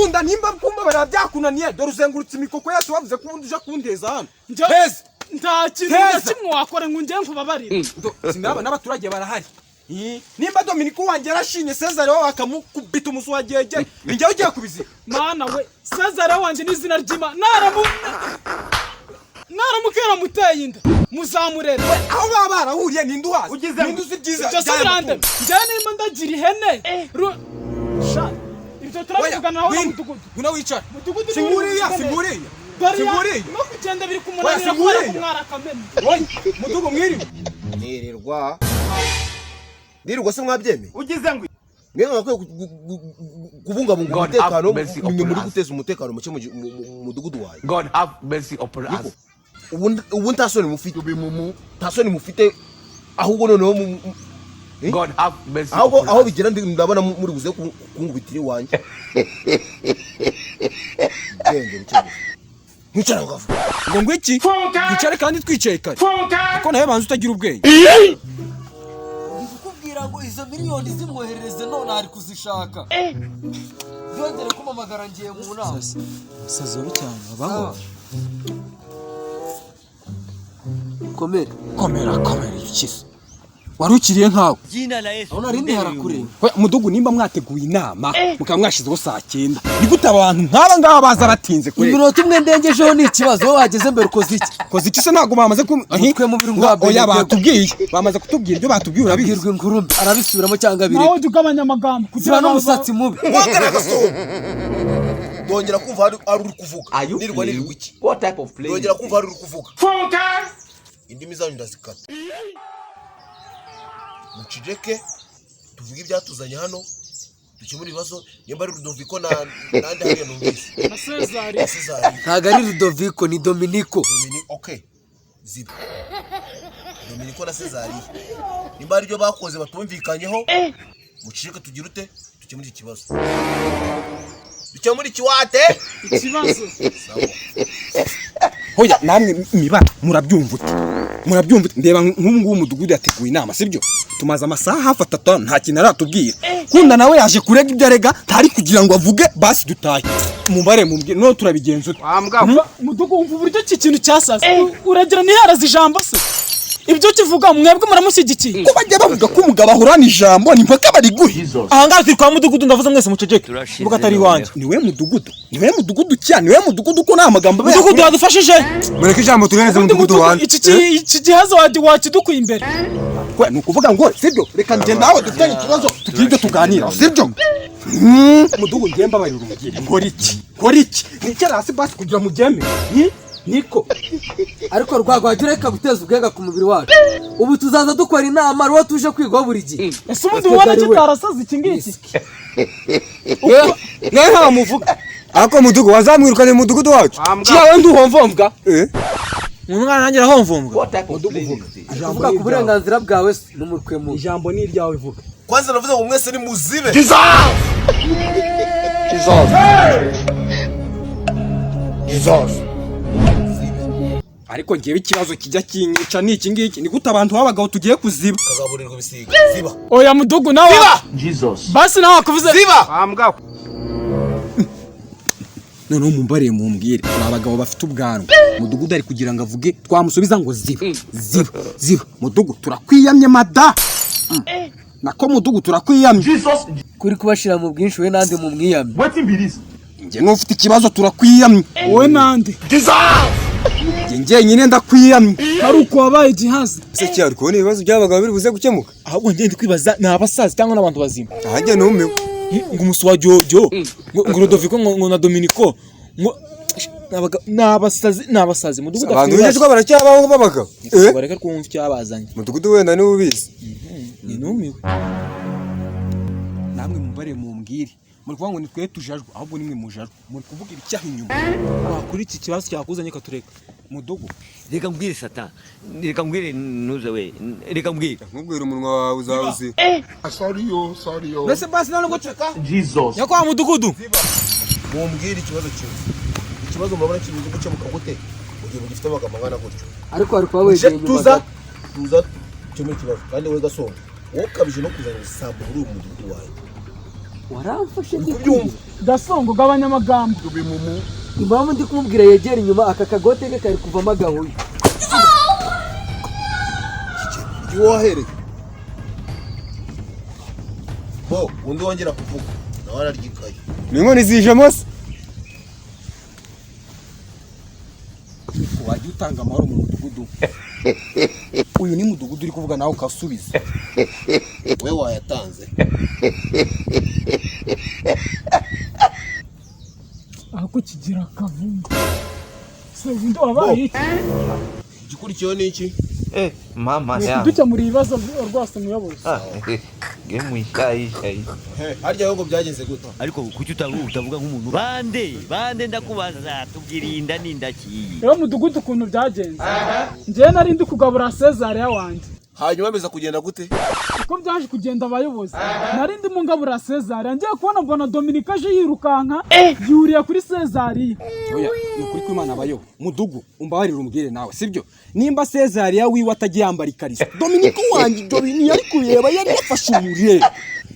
Kunda nimba kumbabarira byakunaniye, dore uzengurutse imikoko yose, wavuze ko ubundi uje kundeza hano. Heza. Nta kintu na Heza. kimwe wakora ngo njye nkubabarire. Sinaba n'abaturage barahari. Nimba Dominiko wanjye yarashinye Cesar wawe akamukubita umusu wa gege, ni njyewe ugiye kubizira? Mana we, Sezara wanjye ni izina ry'Imana. Naramu naramuka yaramuteye inda, muzamurera. Aho baba barahuriye ninde uhazi? Ugize Ninde uzi ibyiza Ibyo se by'aya birande? matungo? Njyewe nimba ndagira ihene sha, ibyo Oya, turabivugana nawe na wino, mudugudu. Ngwino wicare. Mudugudu niwe Singuriya, uri singuriya. Dore Singuriya. no kugenda biri kumunanira Oya, kubera singuriya. kumwara akamena. Oya, mudugu, mwiriwe. Nirirwa nirirwa se mwabyemeye? Ugize ngo Mwe mwakwiye kubungabunga God umutekano. have mercy Nimwe upon muri us. guteza umutekano muke mu mudugudu wawe. God have mercy upon us. Ubu nta soni mufite, nta soni mufite, ahubwo noneho Eh? God have mercy Ahubwo upon aho us. bigera ndabona muri buze kunkubitira iwanjye. Ubwenge buke gusa, nkicara ngavuga. Ngo ngwiki? Twicare kandi twicaye kare. Kuko nawe banza utagira ubwenge. Kukubwira ngo izo miliyoni zimwoherereze none ari kuzishaka, yongere kumpamagara, ngiye mu nama. Sazi babi cyane babaho. Komere. Komera, komera ikiso. Wari ukiriye nkawe. Aho narindi harakure. Oya, mudugu, nimba mwateguye inama mukaba mwashyizeho saa 9, ni gute abantu nk'aba ngaba baza batinze kure? Iminota umwe ndengejeho ni ikibazo? Wowe wageze mbere ukoze iki? Koze iki se? Ntabwo bamaze ku Umutwe mubiri ngwa Oya, Benedego. batubwiye, bamaze kutubwira ibyo batubwiye, urabizi. Bwirwa inkuru mbi, arabisubiramo cyangwa Nawe abireke. ujya ugabanya amagambo Ziba kugira ngo n'umusatsi mubi. Wangana agasohoka, ndongera kumva hari uri kuvuga. Are you Nirirwa, playing? nirirwa iki? What type of play is Ndongera this? kumva hari uri kuvuga, indimi zanyu ndazikata. Muceceke, tuvuge ibyatuzanye hano, dukemure ibibazo. Nimba ari Rudoviko na nande hariya numvise? Na Sezari. Cesar. Ntabwo ari Rudoviko, ni Dominiko. Dominico, okay, ziba. Dominiko na Cesar, nimba ari ibyo bakoze batumvikanyeho, muceceke, tugire ute, dukemure iki kibazo, dukemure ikiwate. Ikibazo. Sawa. Hoya namwe mibara, murabyumva ute? Murabyumva ute? Ndeba nk'ubu ngubu umudugudu yateguye inama, sibyo? Tumaze amasaha hafi 3 nta kintu aratubwira. Kunda nawe yaje kurega ibyo arega, ntari kugira ngo avuge basi dutahe. Mubare mubwire no turabigenza ute? Mudugu, wumva uburyo iki kintu cyasaze? Uragira ntiharaze ijambo se? Ibyo kivuga mwebwe muramushyigikiye? Ko bajya bavuga ko umugabo ahorana ijambo, ni mpaka bariguhe. Ahangaha turi kwa mudugudu, ndavuze mwese muceceke. Turashize Mvuga atari iwanjye. Niwe mudugudu, niwe mudugudu cyane, niwe mudugudu, ko nta magambo aba Mudugudu wadufashije. Mureke ijambo tuhereze Ubundi mudugudu mudugu, wanjye. iki gihaza wakidukuye imbere. Kwe, ni ukuvuga ngo sibyo, reka njye nawe dufitanye ikibazo, tugire ibyo tuganira, sibyo? Mudugu, njye mbabarira umugire, nkora iki, nkora iki? Nicara hasi basi kugira mubyemere. Niko. Ariko rwagwajya ureka guteza ubwega ku mubiri wacu. Ubu tuzaza dukora inama ari uwo tuje kwigaho buri gihe. Ese ubundi ubona kitarasaze iki ngiki? Mwe nta muvuga ariko mudugudu wazamwirukanye mu mudugudu wacu. Kiya we nduhomvombwa. Eh? Umwana nanjye arahomvombwa. What type of play is this? Kuvuga ku burenganzira bwawe se n'umutwe mubi. Ijambo ni iryawe, vuga. Kwanza navuze ngo mwese ni muzibe. Jesus! Jesus! Ariko ngewe ikibazo kijya kinyica ni iki ngiki: ni gute abantu b'abagabo tugiye kuziba? Kazaburirwa ibisiga, ziba. Oya mudugu, nawe Jesus. basi nawe wakuvuze. Ziba. Noneho mumbariye mumbwire, turi abagabo bafite ubwanwa, mudugudu ari kugira ngo avuge, twamusubiza ngo ziba, ziba, ziba. Mudugu, turakwiyamye mada. Nako mudugu, turakwiyamye. Jesus! Kuri kubashira mu bwinshi, we nande mu mwiyame? Wetin be this? Njye n'ufite ikibazo turakwiyamye. Wowe nande? Njye njyenyine ndakwiyamye. Ari uko wabaye igihaza. Ese kiya uri kubona ibibazo by'abagabo biri buze gukemuka? Ahubwo njye ndi kwibaza, ni abasaza cyangwa n'abantu bazima? Ahajya numiwe. Ngo umusi wa Jojo, ngo Rodoviko, ngo na Dominiko, ngo ni abasazi, ni abasazi. Mudugudu Abantu afite ibibazo. b'injijwa baracyabaho b'abagabo, eh? Bareke twumve icyabazanye. Mudugudu wenda niwe ubizi. Ni numiwe. Namwe mumbariye mumbwire, muri kuvuga ngo ni twe tujajwe, ahubwo nimwe mujajwe, muri kuvuga ibicyaha inyuma. Wakuri iki kibazo cyakuzanye katureka. Mudugu. Reka mbwire Satan. Reka mbwire ntuze we. Reka mbwire. Nkubwira umunwa wawe uzawuziba. Mbese basi nta nubwo ceka. Jesus. Nyakwa mudugudu. Mumbwire ikibazo kimwe, ikibazo murabona kiri buze gukemuka gute mu gihe mugifite amagambo angana gutyo? Ariko wari kuba Uje wegeye inyuma tuza gato. Tuza dukemure ikibazo. Kandi wowe Gasongo, wowe ukabije no kuzana ibisambo muri uyu mudugudu wawe. Waramfashe. Kubyumva. Gasongo, gabanya amagambo. Impamvu ndi kumubwira yegera inyuma, aka kagote ke kari kuvamo agahuye. Igihe wahereye bo, undi wongera kuvuga nawe ararya ikayi. Ni inkoni zijemo se? Wajya utanga amahoro mu mudugudu. Uyu ni mudugudu uri kuvuga, nawe ukasubiza. We wayatanze. Aho kukigira akavunga se, undi wabaye iki? Igikurikiyeho ni iki? Mama Ni yangu. kudukemura ibibazo rwose, muyobozi. Gemu ishaisha. Harya ngo byagenze gute? Ariko kuki utavuga nk'umuntu? Bande bande, ndakubaza, tubwira inda n'indakiye. Rero mudugudu, ukuntu byagenze, njyewe nari ndi kugabura Sezariya wanjye. Hanyuma biza kugenda gute? Uko byaje kugenda, abayobozi, nari ndimo ngabura Sezariya, ngiye kubona mbona Dominika aje yirukanka, yuriye kuri Sezariya. Oya, ni ukuri kw'Imana, abayo mudugu, umbabarire umbwire nawe, sibyo? Nimba Sezariya wiwe atagiye yambara ikariso, Dominiko wanjye ibyo bintu yari kubireba, yari yafashe umurere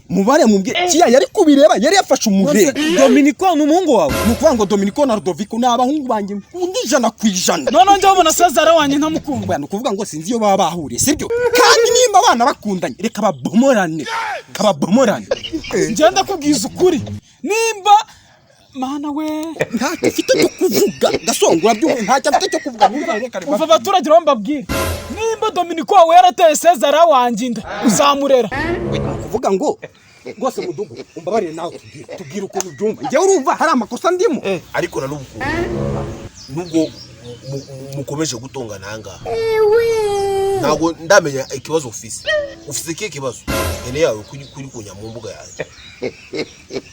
mubare mubwire kiya yari kubireba, yari yafashe umurere. Dominiko ni umuhungu wawe? Ni ukuvuga ngo Dominiko na Rudoviko ni abahungu banjye nkunda 100%. Noneho njyewe mbona Sezariya wanjye ntamukunda. Oya, ni ukuvuga ngo sinzi iyo baba bahuriye, sibyo? Kandi nimba abana bakundanye, reka babomorane, kababomorane. Njyewe ndakubwiza ukuri, nimba mana we. Ntacyo ufite cyo kuvuga, gasongura by'ubu ntacyo afite cyo kuvuga. Reka Umva abaturage rero mbabwire, nimba Dominiko wawe yarateye Sezariya wanjye inda, uzamurera. Ni ukuvuga ngo rwose mudugu, umbabarire nawe tubwire ukuntu ubyumva. Njyewe urumva hari amakosa ndimo? Ariko na n'ubu nubwo mukomeje gutongana aha ngaha, ntabwo ndamenya ikibazo ufise. Ufise ikihe kibazo? Ihene yawe kuri kunya mu mbuga yanjye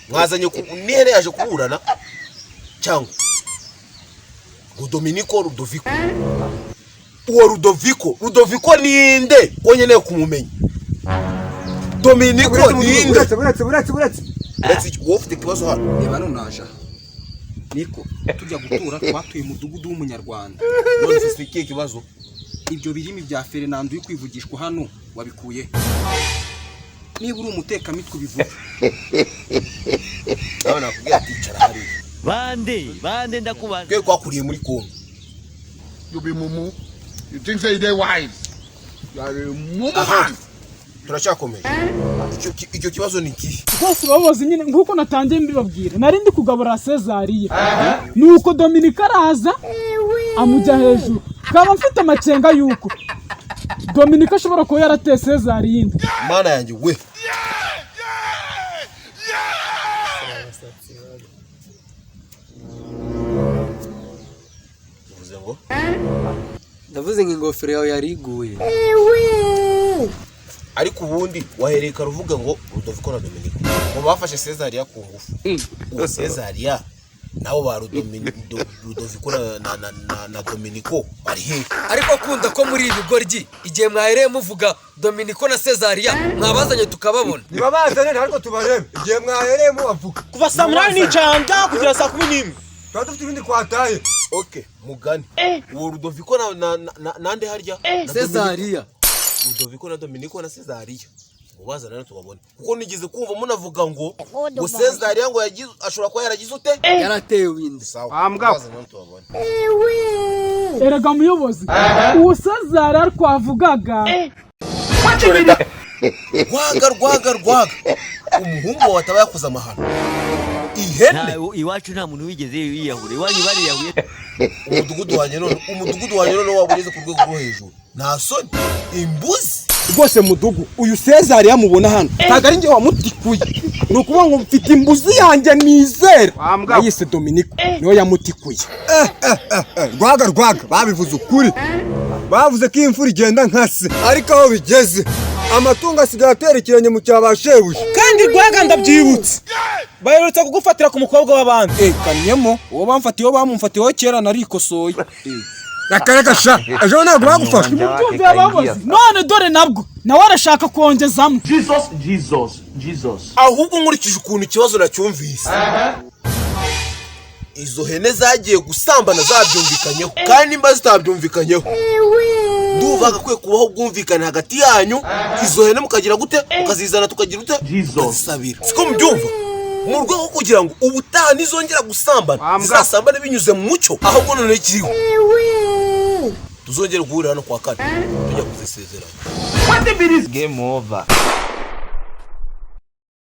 mwazanye n'ihene yaje kuburana, cyangwa ngo Dominiko Rudoviko, uwo Rudoviko ninde ko nkeneye kumumenya? Dominiko ninde? Buretse, buretse, buretse, buretse. Uretse iki, wowe ufite ikibazo hano. Reba none aje aha. Niko tujya gutura, twatuye umudugudu w'umunyarwanda. None ufise ikihe kibazo? Ibyo birimi bya Fernando uri kwivugishwa hano wabikuye? Niba uri umutekamitwe ubivuge. Nawe nakubwira ati icara hariya. Bande bande, ndakubaza. Twe twakuriye muri Kongo. You be mumu. You think say they wise. You are a mumu Aha. man. Turacyakomeje. Icyo kibazo ni ikihe? Rwose babazi nyine, nk'uko natangiye mbibabwira, nari ndi kugabura Sezariya, nuko Dominika araza amujya hejuru, kaba mfite amakenga yuko Dominika ashobora kuba yarateye Sezariya inda. Mana yanjye we! Uvuze ngo? Ndavuze ngo ingofero yawe yari iguye. Ariko ubundi wahereye kare uvuga ngo Rudoviko na Dominiko ngo bafashe Sezariya ku ngufu. Uwo Sezariya nabo ba Rudoviko na Dominiko bari hehe? Ariko kunda ko muri ibi bigoryi, igihe mwahereye muvuga Dominiko na Cesariya, mwabazanye tukababona. Ntibabazane ariko tubarebe igihe mwahereye mubavuga. Kuva saa 8 nicaye ngaha kugera saa 11. Tuba dufite ibindi twataye. Okay, mugani uwo Rudoviko na nande harya? Na Dominiko. Cesariya. Rudoviko na Dominiko na Cesariya mubazana rero tubabone, kuko nigeze kumva munavuga ngo Cesariya ngo yagize, ashobora kuba yaragize ute? Yaratewe inda. Sawa, mubazana rero tubabone. Erega muyobozi, uwo Sezariya twavugaga. Rwaga, rwaga, rwaga, umuhungu wawe ataba yakoze amahano, ihene. Iwacu nta muntu wigeze yiyahura, iwanyu bariyahuye. Umudugudu wanjye none waba ugeze ku rwego rwo hejuru, nta soni, imbuzi. Rwose mudugu, uyu Sezariya mubona hano ntabwo ari njye wamutikuye. Ni ukuvuga ngo mfite imbuzi yanjye nizera, nayise Dominiko, niwe yamutikuye. Rwaga, rwaga, babivuze ukuri, bavuze ko imfura igenda nka se, ariko aho bigeze amatungo asigaye atera ikirenge mu cya ba shebuja. Kandi rwaga, ndabyibutse, baherutse kugufatira ku mukobwa w'abandi. Kanyemo uwo bamfatiyeho, bamumfatiyeho kera, narikosoye. Reka, reka sha, ejo ntabwo bagufashe. Mubyumve ababozi, none dore nabwo nawe arashaka kongezamo. Jesus, Jesus, Jesus. Ahubwo nkurikije ukuntu ikibazo nacyumvise, izo hene zagiye gusambana zabyumvikanyeho, kandi nimba zitabyumvikanyeho, ndumva hagakwiye kubaho ubwumvikane hagati yanyu. Izo hene mukagira gute? Mukazizana, tukagira ute? Jesus. Tukazisabira, siko mubyumva? Mu rwego rwo kugira ngo ubutaha nizongera gusambana, zizasambane binyuze mu mucyo. Ahubwo noneho ikiriho, tuzongere guhurira hano kwa kane tujya kuzisezeranya. Game over.